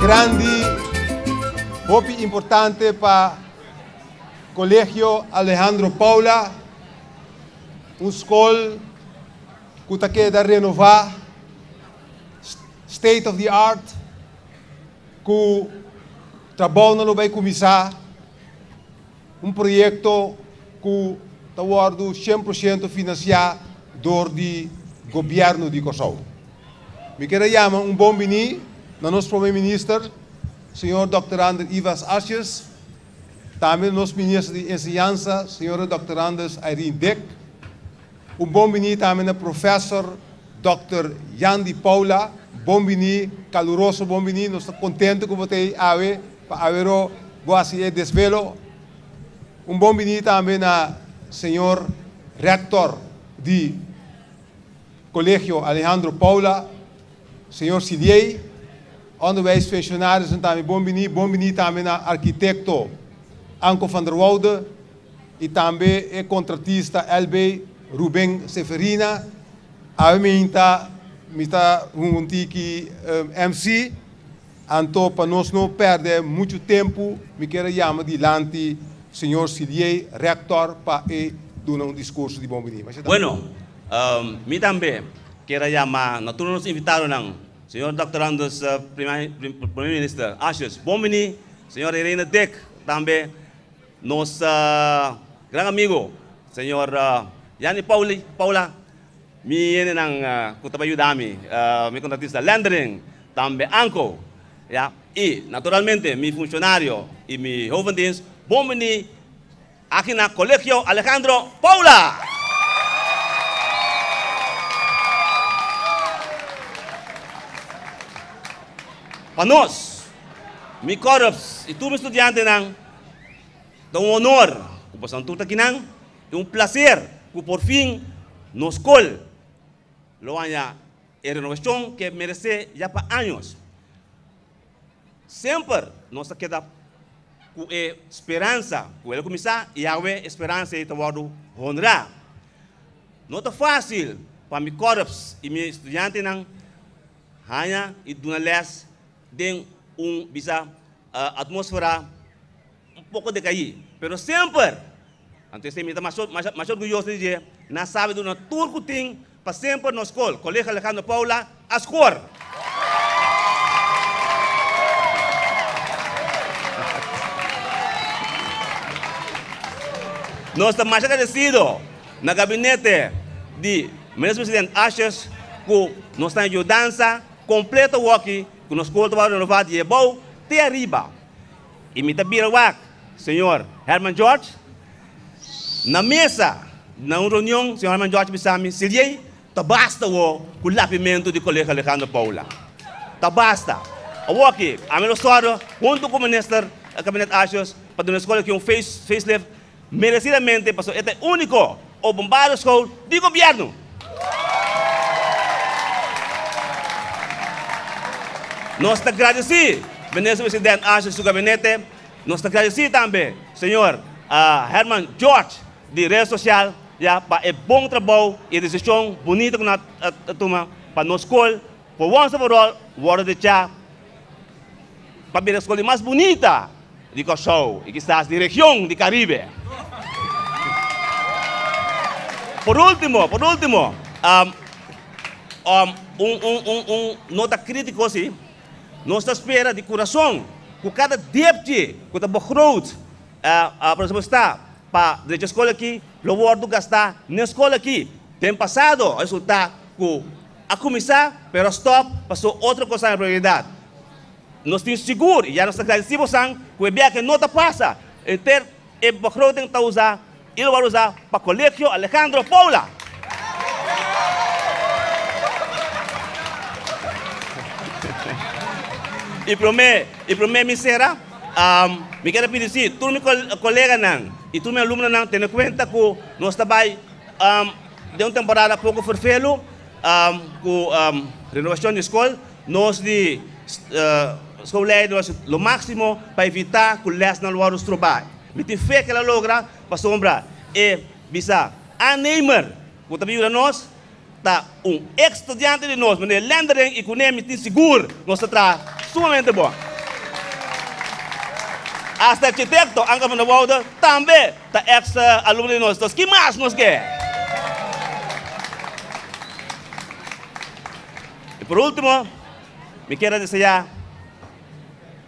Grandi, hopi importante pa Colegio Alejandro Paula, un skol ku ta keda renová, state of the art, ku trabounan lo bai kuminsá, un proyekto ku ta wòrdu 100% finansiá dor di Gobièrnu di Kòrsou. Mi kier a yama un bon biní na nos Prome Minister, señor dòkter Ander Ivas Asjes, tambe na nos Minister di Enseñansa, señora dòkter Anders Irene Dick. Un bon biní tambe na Professor dòkter Yandi Paula. Bon biní, kaluroso bon biní. Nos ta kontentu ku bo ta ei awe pa awero bo hasi e desvelo. Un bon biní tambe na señor Rector di Colegio Alejandro Paula, señor Siliey, onderwijsfunctionarissen tambe bon biní. Bon biní tambe na arkitekto Anko van der Woude i tambe e kontratista LB Ruben Seferina. Awe mi ta mi ta hunga un tiki MC, anto pa nos no pèrdè muchu tempu mi kier a yama dilanti señor Siliey, rector, pa e duna un diskurso di bon biní. Masha danki. Bueno, mi tambe kier a yama na tur nos invitadonan, señor Dòkter Anders, Prome Minister Asjes, bon biní, señor Irene Dick, tambe nos gran amigo, señor Yanni Pauli, Paula, mi hendenan ku ta bai yuda mi, mi kontratista Lendering, tambe Anko, ya, i naturalmente mi funshonario i mi hovendienst, bon biní aki na Colegio Alejandro Paula! Pa nos, mi korps i tur mi studiantenan, ta un honor ku boso tur ta akinan i un plaser ku por fin nos skol lo haña e renovashon ku e meresé ya pa años. Semper nos ta keda ku e speransa ku el a kuminsá i awe e speransa ei ta wòrdu honrá. No ta fásil pa mi kòrps i mi studiantenan haña i duna lès den un bisa atmósfera un poko dekaí, pero semper, anto esei mi ta masha masha orguyoso di dje, nan sabi duna tur ku tin pa semper nos skol, Colegio Alejandro Paula, a skor. Nos ta masha agradesido na gabinete di Minister President Asjes ku nos ta yudansa kompleto awoki ku nos skol ta wòrdu renová di abou te ariba. I mi ta bira wak señor Herman George na mesa na un reunion señor Herman George bisa mi, Siliey, ta basta awo ku lapimentu di Colegio Alejandro Paula. Ta basta. Awoki ami lo sòru huntu ku minister Kabinet Asjes pa duna e skol aki un facelift meresidamente pasobra e ta e úniko openbare skol di gobièrnu. Nos ta gradisí Minister President Asjes su gabinete. Nos ta gradisí tambe señor Herman George di Red Social ya pa e bon trabou i e desishon bunita ku nan a tuma pa nos skol por once and for all wòrdu dechá pa bira e skol di mas bunita di Kòrsou i kisas di region di Karibe. Por último, por último, un, un, un, un nota krítiko si, nos ta spera di kurason ku kada depchi ku ta begroot presupuestá pa drecha skol aki lo wòrdu gastá n'e skol aki. Den pasado a resultá ku a kuminsá pero a stòp pasobra otro kos a haña prioridat. Nos tin sigur i ya nos ta gradisí bosan ku e biahe no ta pasa. Henter e begroting ta usa i lo wòrdu usa pa Colegio Alejandro Paula. I promé i promé mi sera, mi kier a pidi si tur mi koleganan i tur mi alumnonan tene kuenta ku nos ta bai den un temporada poko ferfelu ku renovashon di skol. Nos di schoolleider nos lo máximo pa evitá ku lèsnan lo wòrdu strobá. Mi tin fe ku el a logra pasobra e bisa aannemer ku ta bin yuda nos ta un ex studiante di nos, meneer Lendering, i kuné mi tin sigur nos ta traha sumamente bon. Hasta arkitekto Anke van der Woude tambe ta eks alumno di nos. Entonces ki mas nos ke? I por ultimo mi kier a desea,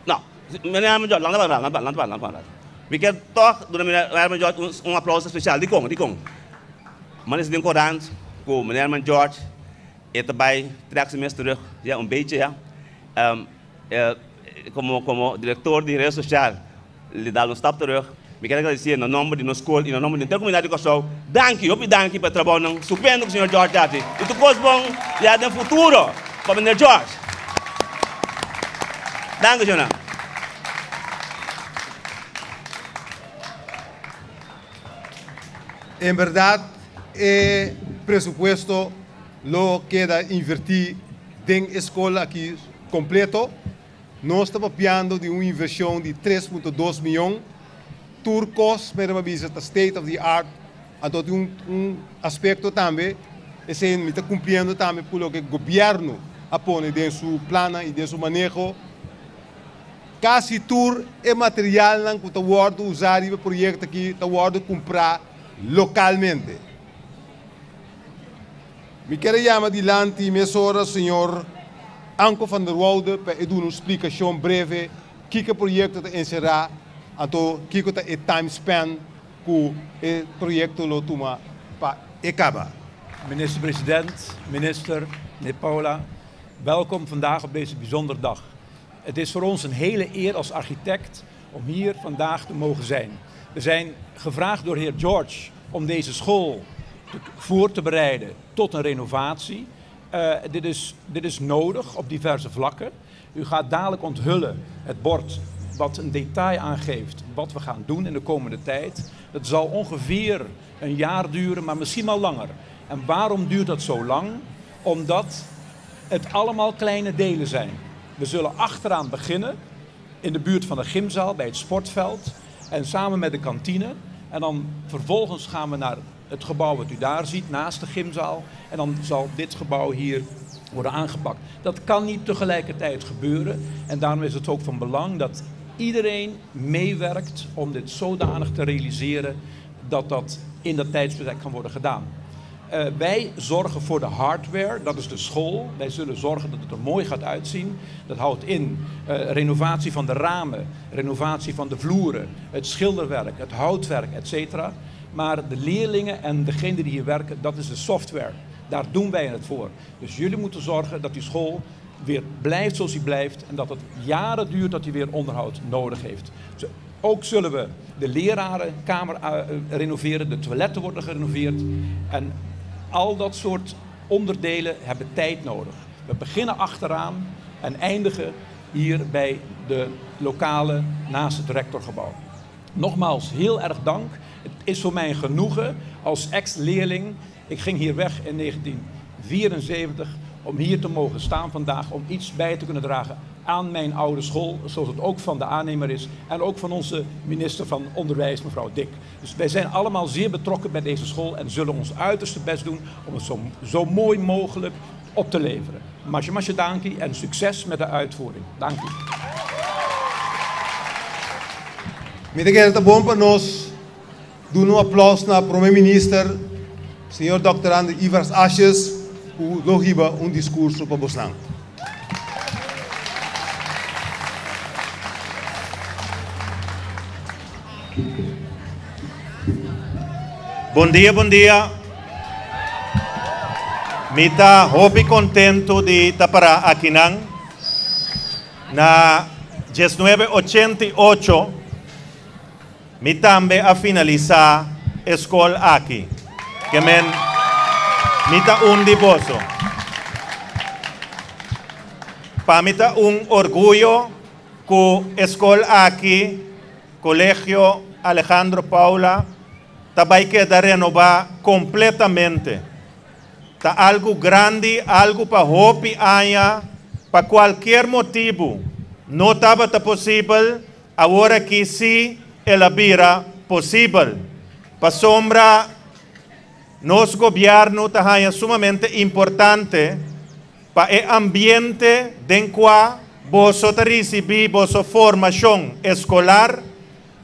no, meneer Herman George, lanta para, lanta para, lanta para. Mi kier tog duna meneer Herman George un aplauso special. Dikon? Dikon? Mi a lesa den korant ku meneer Herman George e ta bai trek su mes terug, ya un bechi ya, Como como director di red social li dal un stap terug. Mi kier agradeci na nomber di nos school y na nomber di henter comunidad di Corsou. Danki, hopi danki pa e trabounan stupendo cu señor George ta haci. Y tur cos bon ya den futuro pa meneer George. Danki señornan. En berdad e presupuesto lo keda inverti den e skol aki kompleto. Nos ta papiando di un invershon di 3.2 mion. Tur kos, mester pa bisa, ta state of the art. Anto tin un aspekto tambe, esei mi ta kumpliendo tambe ku loke gobièrnu a pone den su plannan i den su maneho. Kasi tur e materialnan ku ta wòrdu usá riba e proyekto aki ta wòrdu kumprá lokalmente. Mi kier a yama dilanti mesora señor Anko van der Woude pa e duna un splikashon breve kiko e proyekto ta enserá anto kiko ta e time span ku e proyekto lo tuma pa e kaba. Minister-president, minister, meneer Paula, welkom vandaag op deze bijzondere dag. Het is voor ons een hele eer als architect om hier vandaag te mogen zijn. We zijn gevraagd door heer George om deze school voor te bereiden tot een renovatie. Dit is, dit is nodig op diverse vlakken. U gaat dadelijk onthullen het bord wat een detail aangeeft wat we gaan doen in de komende tijd. Dat zal ongeveer een jaar duren, maar misschien wel langer. En waarom duurt dat zo lang? Omdat het allemaal kleine delen zijn. We zullen achteraan beginnen, in de buurt van de gymzaal, bij het sportveld. En samen met de kantine. En dan vervolgens gaan we naar het gebouw wat u daar ziet, naast de gymzaal. En dan zal dit gebouw hier worden aangepakt. Dat kan niet tegelijkertijd gebeuren. En daarom is het ook van belang dat iedereen meewerkt om dit zodanig te realiseren dat dat in dat tijdsbestek kan worden gedaan. Wij zorgen voor de hardware, dat is de school. Wij zullen zorgen dat het er mooi gaat uitzien. Dat houdt in renovatie van de ramen, renovatie van de vloeren, het schilderwerk, het houtwerk, et cetera. Maar de leerlingen en degenen die hier werken, dat is de software. Daar doen wij het voor. Dus jullie moeten zorgen dat die school weer blijft zoals die blijft en dat het jaren duurt dat die weer onderhoud nodig heeft. Dus ook zullen we de lerarenkamer renoveren, de toiletten worden gerenoveerd en al dat soort onderdelen hebben tijd nodig. We beginnen achteraan en eindigen hier bij de lokalen naast het rectorgebouw. Nogmaals, heel erg dank. Het is voor mij een genoegen als ex-leerling. Ik ging hier weg in 1974 om hier te mogen staan vandaag, om iets bij te kunnen dragen aan mijn oude school, zoals het ook van de aannemer is en ook van onze minister van Onderwijs, mevrouw Dik. Dus wij zijn allemaal zeer betrokken bij deze school en zullen ons uiterste best doen om het zo mooi mogelijk op te leveren. Masje, masje, dankie en succes met de uitvoering. Dank u. Mi ta kere ta bon pa nos duna un aplaus na Prome Minister, señor Dòkter André Ivars Asjes, ku lo hiba un diskurso pa bosnan. Bon dia, bon dia. Mi ta hopi contento di ta para akinan. Na 1988 mi tambe a finalisa e skol aki. Ke men mi ta un di boso. Pa mi ta un orguyo ku e skol aki, Colegio Alejandro Paula, ta bai keda renobá kompletamente. Ta algu grandi, algu pa hopi aña, pa kualkier motibu no tabata posibel, awor aki sí el a bira posibel. Pasobra nos gobièrnu ta haña sumamente importante pa e ambiente den kua boso ta risibí boso formashon eskolar.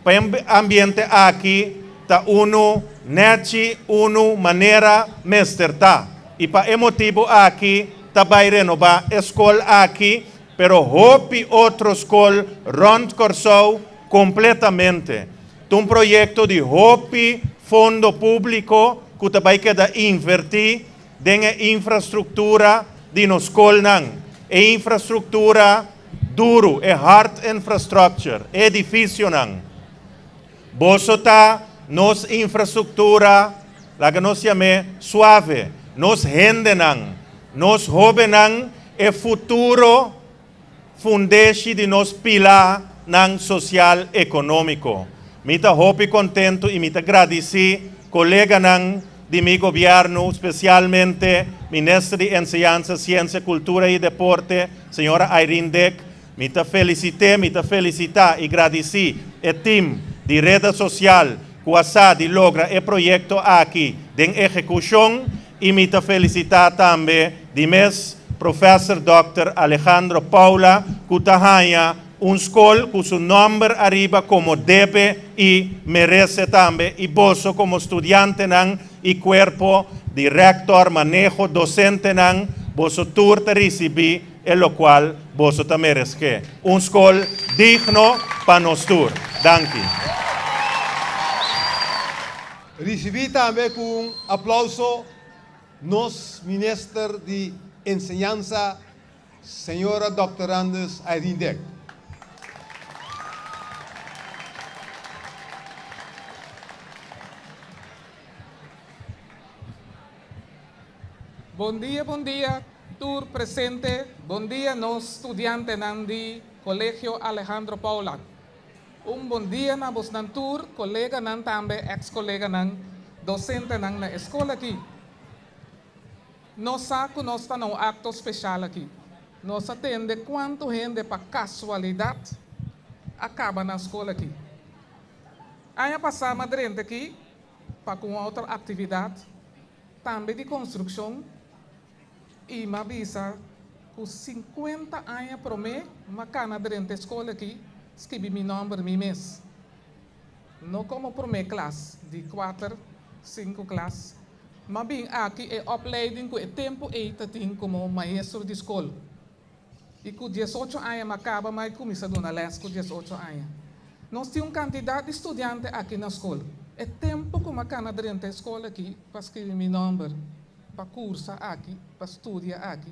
Pa e ambiente aki ta unu nèchi, unu manera mester ta. I pa e motibu aki ta bai renobá e skol aki, pero hopi otro skol rònt Kòrsou kompletamente. Ta un proyekto di hopi fondo públiko ku ta bai keda invertí den e infrastruktura di nos skolnan, e infrastruktura duru, e hard infrastructure, e edifisionan. Boso ta nos infrastruktura, laga nos yam'é suave, nos hendenan, nos hóbennan, e futuro fundeshi di nos pilanan sosial ekonómiko. Mi ta hopi kontentu i mi ta gradisí koleganan di mi gobièrnu, spesialmente Minister di Enseñansa, Siensia, Kultura i Deporte, señora Irene Dick. Mi ta felisit'é, mi ta felisitá i gradisí e tim di Reda Sosial ku a sa di logra e proyekto aki den ehekushon i mi ta felisitá tambe di mes Professor Dòkter Alejandro Paula ku ta haña un skol ku su nòmber ariba komo debe i merese tambe i boso komo studiantenan i kuerpo di rèktor, maneho, dosentenan, boso tur ta risibí e lokual boso ta mereské, un skol digno pa nos tur. Danki. Risibí tambe ku un aplauso nos Minister di Enseñansa, Señora Dòkter Anders Irene Dek. Bon dia bon dia tur presente, bon dia nos studiantenan di Colegio Alejandro Paula. Un bon dia na bosnan tur, coleganan tambe, ex coleganan, docentenan na e scol aki. Nos sa cu nos ta na un acto special aki. Nos a tende cuanto hende pa casualidad a caba na scol aki. Aña pasa m'a drenta aki pa cu un otro actividad, tambe di construccion, y m'a bisa cu cincuenta aña prome m'a cana drenta e scol aki skibi mi nomber mi mes. No como prome klas, di cuater, cinco klas. M'a bin aki e opleiding cu e tempo ey ta tin como maestro di scol. Y cu diesocho aña m'a caba m'a cuminsa duna les cu diesocho aña. Nos tin un cantidad di studiante aki na scol. E tempo cu m'a cana drenta e scol aki pa scribi mi nomber, pa cursa aki, pa studia aki,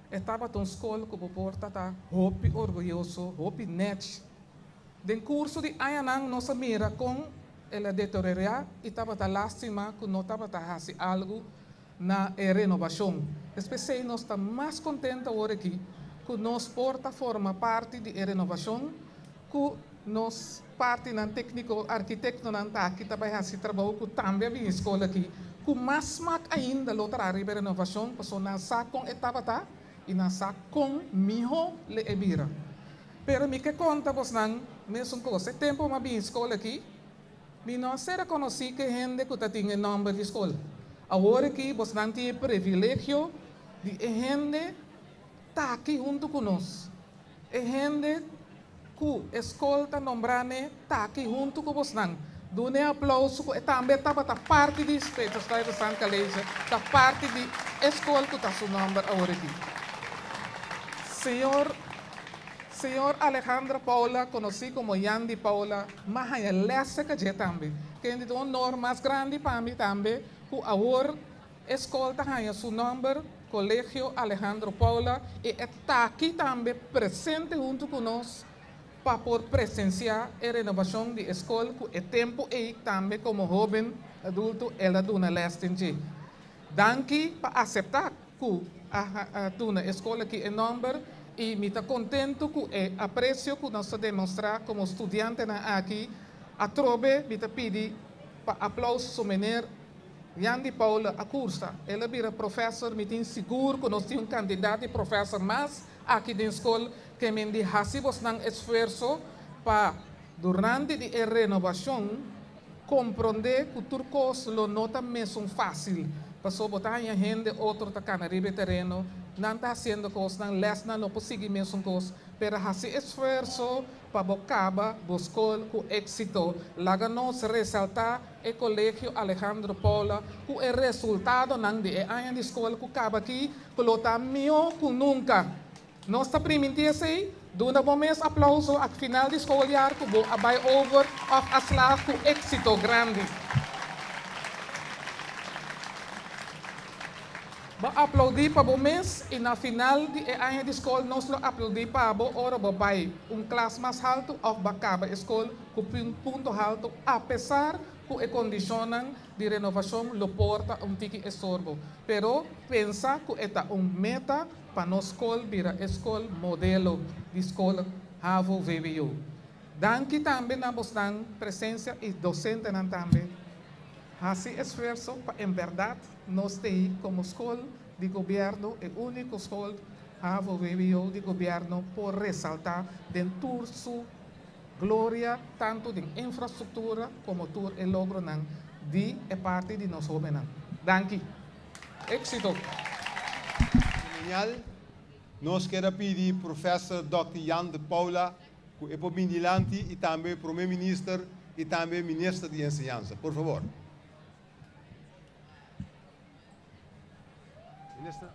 e tabata un scol cu bo por ta ta hopi orguyoso, hopi nech. Den curso di añanan nos a mira con el a deteriorea y tabata lastima cu no tabata haci algo na e renobacion. Es p'esey nos ta mas contento awor aki cu nos por ta forma parti di e renobacion cu nos partinan tecnico, arkitectonan ta aki ta bay haci trabou cu tambe a bini scol aki cu mas smak ainda lo traha riba e renobacion pasobra nan sa con e tabata y nan sa con miho le e bira. Pero mi ke conta bosnan mesun cos, e tempo mi a bini scol aki, Mi no a ser reconocí cu e hende cu ta tin e nomber di scol. Awor aki bosnan tin e privilegio di e hende ta aki hunto cu nos. E hende cu e scol ta nombra n'e ta aki hunto cu bosnan. Duna e aplauso cu e tambe tabata parti di Peter Stuyvesant College, ta parti di e scol cu ta su nomber awor aki. Señor. Señor Alejandro Paula, conoci como Yandy Paula, m'a haña les cerca dje tambe. Kende ta un honor mas grandi pa mi tambe cu awor e scol ta haña su nomber, Colegio Alejandro Paula, y e ta aki tambe presente hunto cu nos pa por presencia e renovacion di e scol cu e tempo ey tambe como hoben adulto el a duna les den dje. Danki pa acepta cu a duna e scol aki e nomber y mi ta contento cu e aprecio cu nos ta demostra como studiantenan aki. Atrobe mi ta pidi pa aplauso su meneer Yandy Paula a cursa. El a bira professor, mi tin sigur cu nos tin un cantidad di professor mas aki den scol ke men di haci bosnan esfuerzo pa durante di e renovacion Komprondé ku tur kos lo no ta mesun fásil, pasobra bo ta haña hende otro ta kana riba e tereno. Nan ta hasiendo kosnan, lèsnan no por sigui mesun kos, pero hasi esfuerso pa bo kaba bo skol ku éksito. Laga nos resaltá e Kolegio Alejandro Paula ku e resultadonan di e aña di skol ku kaba aki ku lo ta mihó ku nunka. Nos ta primintí esei? Duna bo mes aplauso ak final di skoljaar ku bo a bai over òf a slaag ku éksito grandi. Bo aplaudí pa bo mes i na final di e aña di skol nos lo aplaudí pa bo ora bo bai un klas mas haltu òf bo a kaba e skol ku punto haltu apesar ku e kondishonnan di renovashon lo por ta un tiki estorbo. Pero pensa ku e ta un meta pa nos skol bira e skol modelo di skol havo-vwo. Danki tambe na bosnan presensia i dosentenan tambe. Hasi esfuerso pa en bèrdat nos tei komo skol di gobièrnu, e úniko skol havo-vwo di gobièrnu por resaltá den tur su gloria tantu den infrastruktura komo tur e logronan di e parti di nos hóbennan. Danki. Éksito! Genial. Nos kier a pidi Professor Dòkter Jan de Paula ku e por bin dilanti i tambe Prome Minister i tambe Minister di Enseñansa. Por favor. Minister.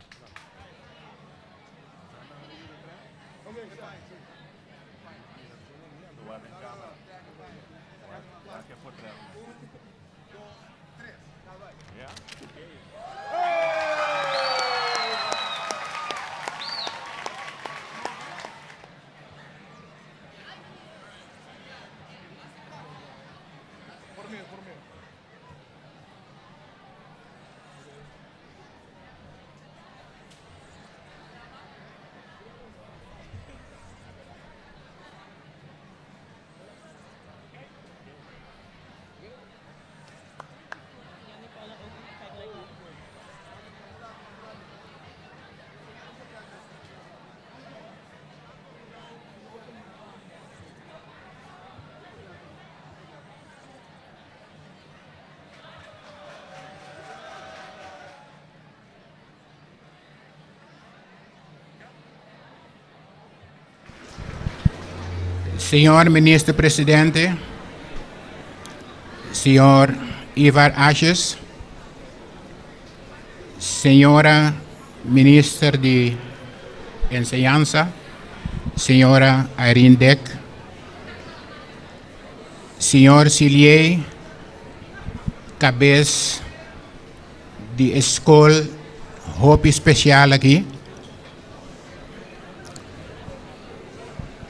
Señor Minister Presidente, señor Ivar Asjes, señora Minister di Enseñansa, señora Irene Deck, señor Silier, cabes di e skol hopi spesial aki.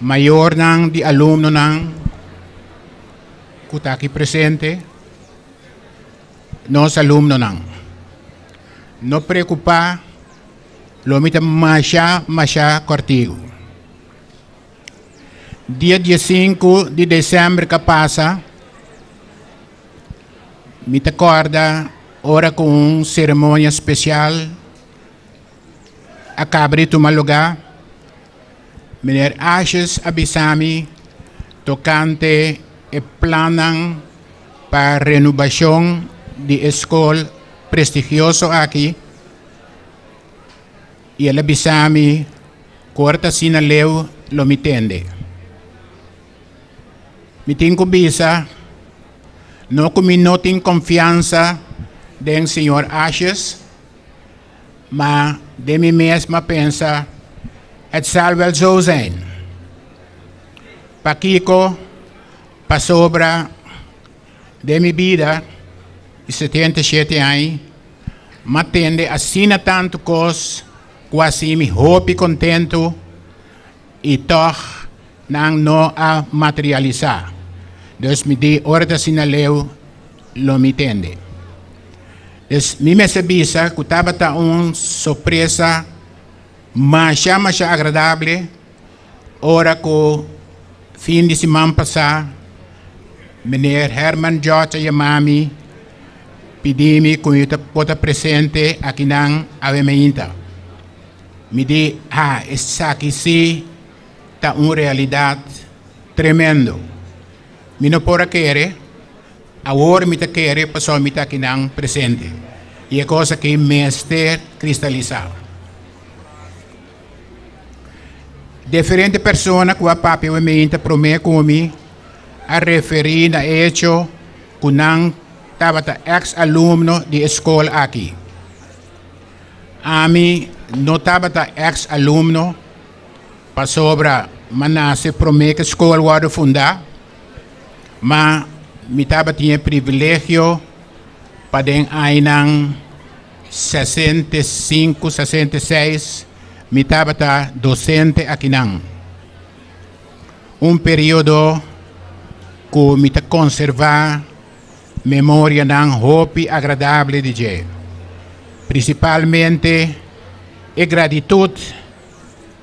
Mayornan di alumnonan ku ta aki presente, nos alumnonan. No preokupá, lo mi ta masha masha kòrtigu. Dia diesinku di desèmber ka pasa, Mi ta kòrda ora ku un seremonia spesial a kaba di tuma lugá, Meneer Asjes a bisa mi tokante e plannan pa renobashon di e skol prestigioso aki i el a bisa mi ku ora ta asina leu lo mi tende. Mi tin ku bisa, no ku mi no tin konfiansa den señor Asjes, ma den mi mes m'a pensa, Het zal wel zo zijn. Pakiko? Pasobra den mi bida di 77 aña, m'a tende asina tantu kos ku a hasi mi hopi kontentu i tòg Nan no a materialisá. Dus mi di ora ta asina leu lo mi tende. Dus mi mester bisa ku tabata un sorpresa masha masha agradable ora ku fin di siman pasá meneer Herman George a yama mi pidi mi ku mi por ta presente akinan awe mainta. Mi di, ha, esaki si ta un realidad tremendo. Mi no por a kere, awor mi ta kere pasobra mi ta akinan presente. Y e cos aki mester cristalisa. Diferente persona ku a papia awe meinta promé ku mi a referí na e echo ku nan tabata eks alumno di e skol aki. Ami no tabata eks alumno pasobra m'a nase promé ku e skol wòrdu fundá, ma mi tabatin e privilegio pa den añanan 65, 66 mi tabata dosente akinan. Un periodo ku mi ta konservá memorianan hopi agradable di dje. Prinsipalmente e gratitut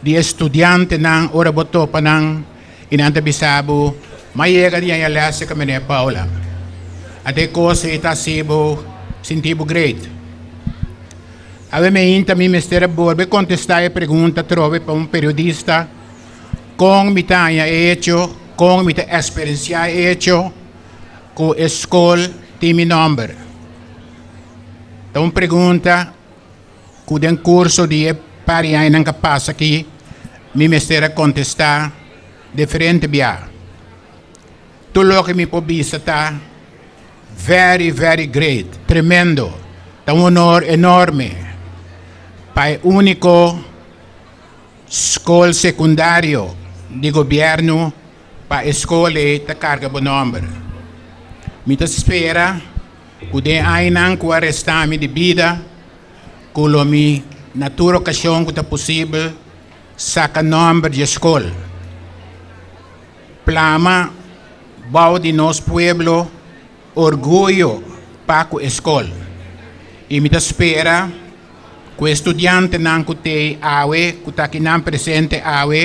di e studiantenan ora bo topa nan i nan ta bisa bo, M'a yega di haña lès ku Meneer Paula. Ante e kos ei ta hasi bo sinti bo great. Awe meinta mi mester a bolbe kontestá e pregunta atrobe pa un periodista kon mi ta haña e echo, kon mi ta eksperensiá e echo ku e skol tin mi nòmber. Ta un pregunta ku den kurso di e par di añanan ka pasa aki mi mester a kontestá diferente bia. Tur loke mi por bisa ta very very great, tremendo, ta un honor enorme pa e úniko skol sekundario di gobièrnu pa e skol ei ta karga bo nòmber. Mi ta spera ku den añanan ku a resta mi di bida ku lo mi na tur okashon ku ta posibel saka nòmber di e skol. Plama bou di nos pueblo orguyo pa ku e skol. I mi ta spera ku e studiantenan ku t'ei awe, ku ta akinan presente awe,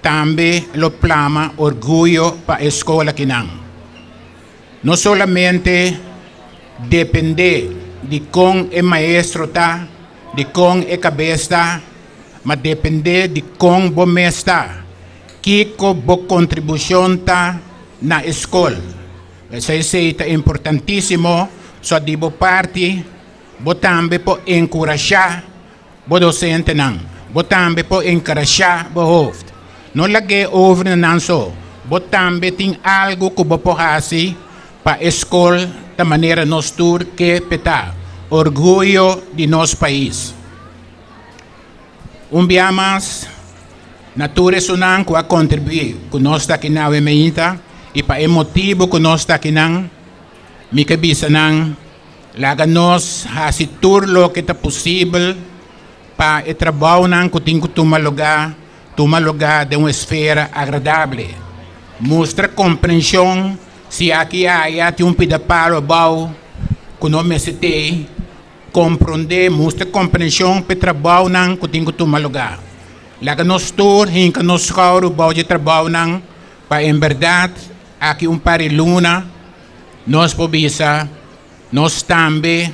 tambe lo plama orguyo pa e skol akinan. No solamente dependé di kon e maestro ta, di kon e kabes ta, ma dependé di kon bo mes ta, kiko bo kontribushon ta na e skol. Esei ta importantísimo, so di bo parti bo tambe por enkurashá bo dosentenan, bo tambe por enkarashá bo hoofd. No lag'é over na nan so, bo tambe tin algu ku bo por hasi pa e skol ta manera nos tur ke p'e ta, orguyo di nos pais. Un bia mas, na tur esunnan ku a kontribuí ku nos ta akinan awe meinta i pa e motibu ku nos ta akinan, mi ke bisa nan, Laga nos hasi tur loke ta posibel pa e trabounan ku tin ku tuma lugá, tuma lugá den un esfera agradable. Mustra komprenshon si aki aya tin un pida palo abou ku no mester tei. Komprondé, mustra komprenshon pa e trabounan ku tin ku tuma lugá. Laga nos tur hinka nos skouder bou di e trabounan pa en bèrdat aki un par di luna, Nos por bisa, Nos tambe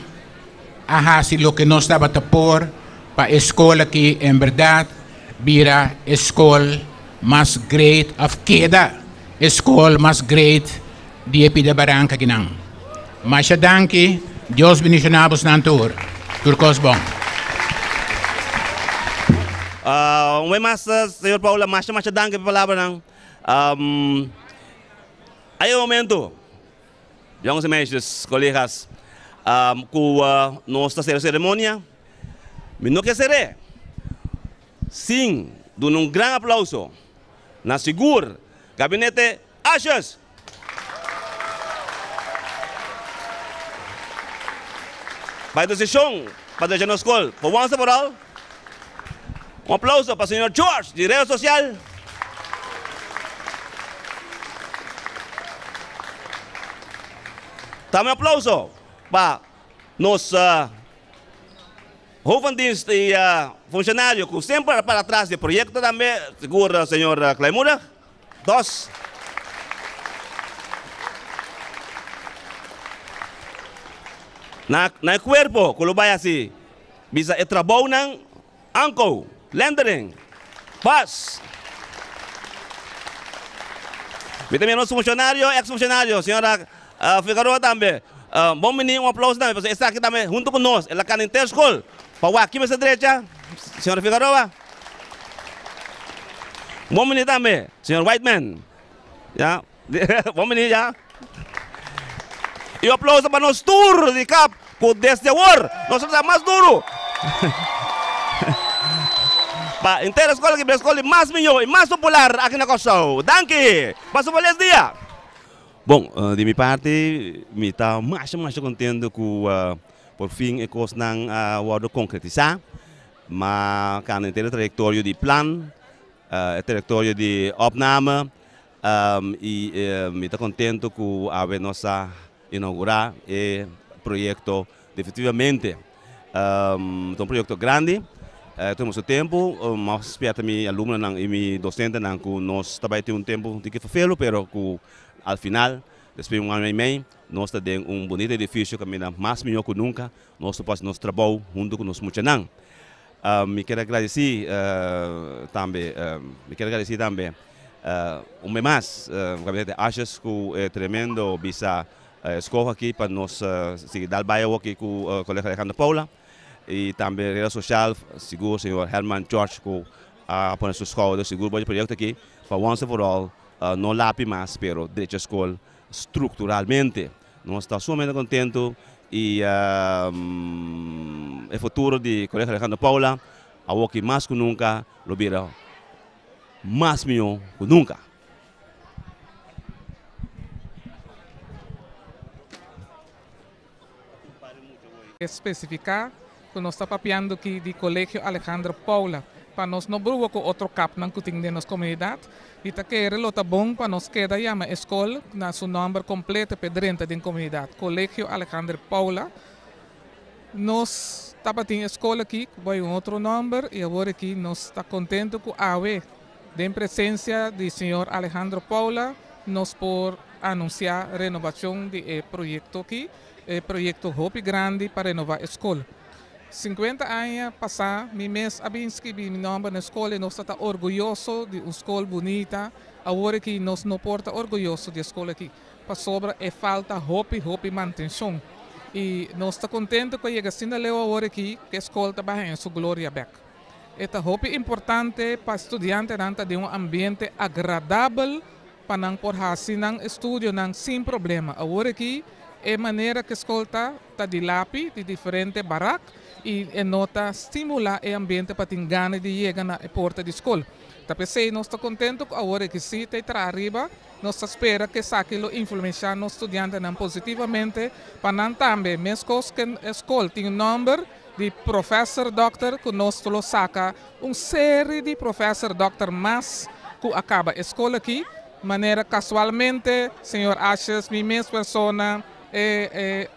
a hasi loke nos tabata por pa e skol aki en berdad bira e skol mas great of keda e skol mas great di e pida baranka akinan. Masha danki, Dios bendiciona bosnan tur. Tur kos bon. Un bes mas, señor Paula, masha masha danki pa e palabranan. Hay un momento, jongens en meisjes, collega's, cu nos ta cera ceremonia. Mi no ke cer'é sin duna un gran aplauso na sigur Gabinete Asjes! Pa e decision pa drecha nos scol for once and for all. Un aplauso pa señor George di Reo Social. Tambe un aplauso pa nos hoofd van dienst y funcionario cu semper a para atras di e proyecto tambe, sigur señor Kleinmoedig. Dos. Na na e cuerpo cu lo bay haci bisa e trabounan Anko, Lendering, Bas. Mi ta mira nos funcionario, ex funcionario, señora Figueroa tambe. Bon bini, un aplauso tambe, pasobra esaki tambe hunto cu nos, el a cana henter school pa wak ki mester drecha, señora Figueroa. Bon bini tambe, señor Whiteman. Ya, bon bini ya. Y un aplauso pa nos tur di kap ku desde awor nos ta mas duro pa henter e skol aki bira e skol di mas mihó y mas popular aki na Kòrsou. Danki! Pasa un felis dia! Bon, di mi parti mi ta masha masha kontento ku por fin e kosnan a wòrdu konkretisá. Ma kanda henter e trayektorio di plan, e trayektorio di opname y mi ta contento cu awe nos a inaugura e proyecto definitivamente. Ta un proyecto grandi, ta tuma su tempo, mas spierta mi alumnonan y mi docentenan cu nos ta bay tin un tempo un tiki vervelo pero cu al final despues di un aña y mei nos ta den un bunito edificio caminda mas miho cu nunca nos ta por haci nos trabou hunto cu nos muchanan. Mi kier a gradeci tambe mi kier a gradeci tambe un be mas Gabinete Asjes cu e tremendo bisa escoho aki pa nos sigui dal bay awo aki cu Colegio Alejandro Paula y tambe Reda Social sigur señor Herman George cu a pone su schouder sigur bo e proyecto aki pa once and for all no lapi mas pero drecha school structuralmente. Nos ta sumamente contento y e futuro di Colegio Alejandro Paula awoki mas cu nunca lo bira mas miho cu nunca. Specifica cu nos ta papiando aki di Colegio Alejandro Paula pa nos no brua cu otro capnan cu tin den nos comunidad y ta kere lo ta bon pa nos keda yama e scol na su nomber completo p'e drenta den comunidad, Colegio Alejandro Paula. Nos tabatin e scol aki cu bay un otro nomber y awor aki nos ta contento cu awe den presencia di señor Alejandro Paula nos por anuncia renovacion di e proyecto aki. E proyekto hopi grandi pa renova e skol. Sinkuenta aña pasá mi mes a bin skibí mi nòmber na e skol i nos ta ta orguyoso di un skol bunita. Awor aki nos no por ta orguyoso di e skol aki pasobra e falta hopi hopi mantenshon. I nos ta kontentu ku a yega asina leu awor aki ku e skol ta bai haña su gloria bèk. E ta hopi importante pa studiantenan ta den un ambiente agradabel pa nan por hasi nan estudionan sin problema. Awor aki e manera ku e skol ta, ta di lapi di diferente barak i e no ta stimulá e ambiente pa tin gana di yega na e porta di skol. Ta p'esei nos ta kontentu ku awor aki si ta e traha riba. Nos ta spera ku esaki lo influenshá nos studiantenan positivamente pa nan tambe, meskos ku e skol tin un nòmber di profèser dòkter ku nos lo saka un seri di profèser dòkter mas ku a kaba e skol aki, manera kasualmente señor Asjes, mi mes persona, e e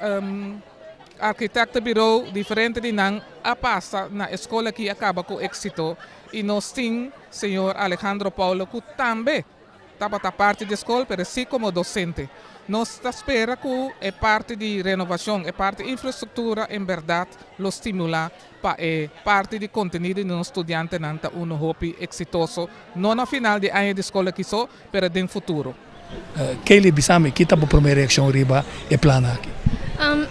arkitekto birou diferente di nan a pasa na e skol aki a kaba ku éksito i nos tin señor Alejandro Paulo ku tambe Tabata parti di skol pero si komo dosente. Nos ta spera ku e parti di renovashon, e parti infrastruktura en bèrdat lo stimulá pa e parti di kontenido di nos studiantenan ta unu hopi eksitoso, no na final di aña di skol aki so, pero den futuro. Kaylee, bisa mi, ki ta bo promé reakshon riba e plan aki?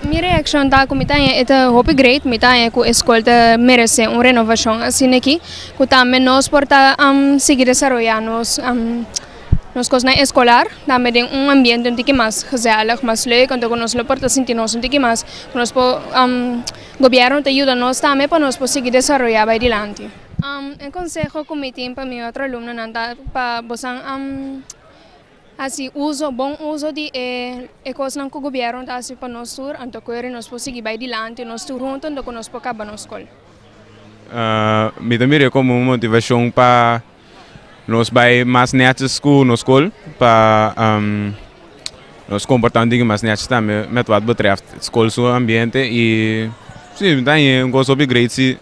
Mi reakshon ta ku mi ta haña e ta hopi great, mi ta haña ku e skol ta meresé un renovashon asina aki. Ku tambe nos por ta sigui desaroyá nos nos kosnan eskolar tambe den un ambiente un tiki mas gezellig, mas leuk, anto ku nos lo por ta sinti nos un tiki mas ku nos por gobièrnu ta yuda nos tambe pa nos por sigui desaroyá bai dilanti. E konseho ku mi tin pa mi otro alumnonan ta pa bosan hasi uso, bon uso di e e kosnan ku gobièrnu ta hasi pa nos tur, anto ku eri nos por sigui bai dilanti nos tur huntu anto ku nos por kaba nos skol. Mi ta mir'é komo un motivashon pa nos bai mas nètjes ku nos skol, pa nos komportá un tiki mas nètjes tambe mèt wat betrèft skol su ambiente i si mi ta haña un kos hopi great si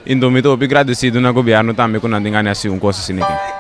i mi ta hopi gradesido na gobièrnu tambe ku nan tin gana hasi un kos asina aki.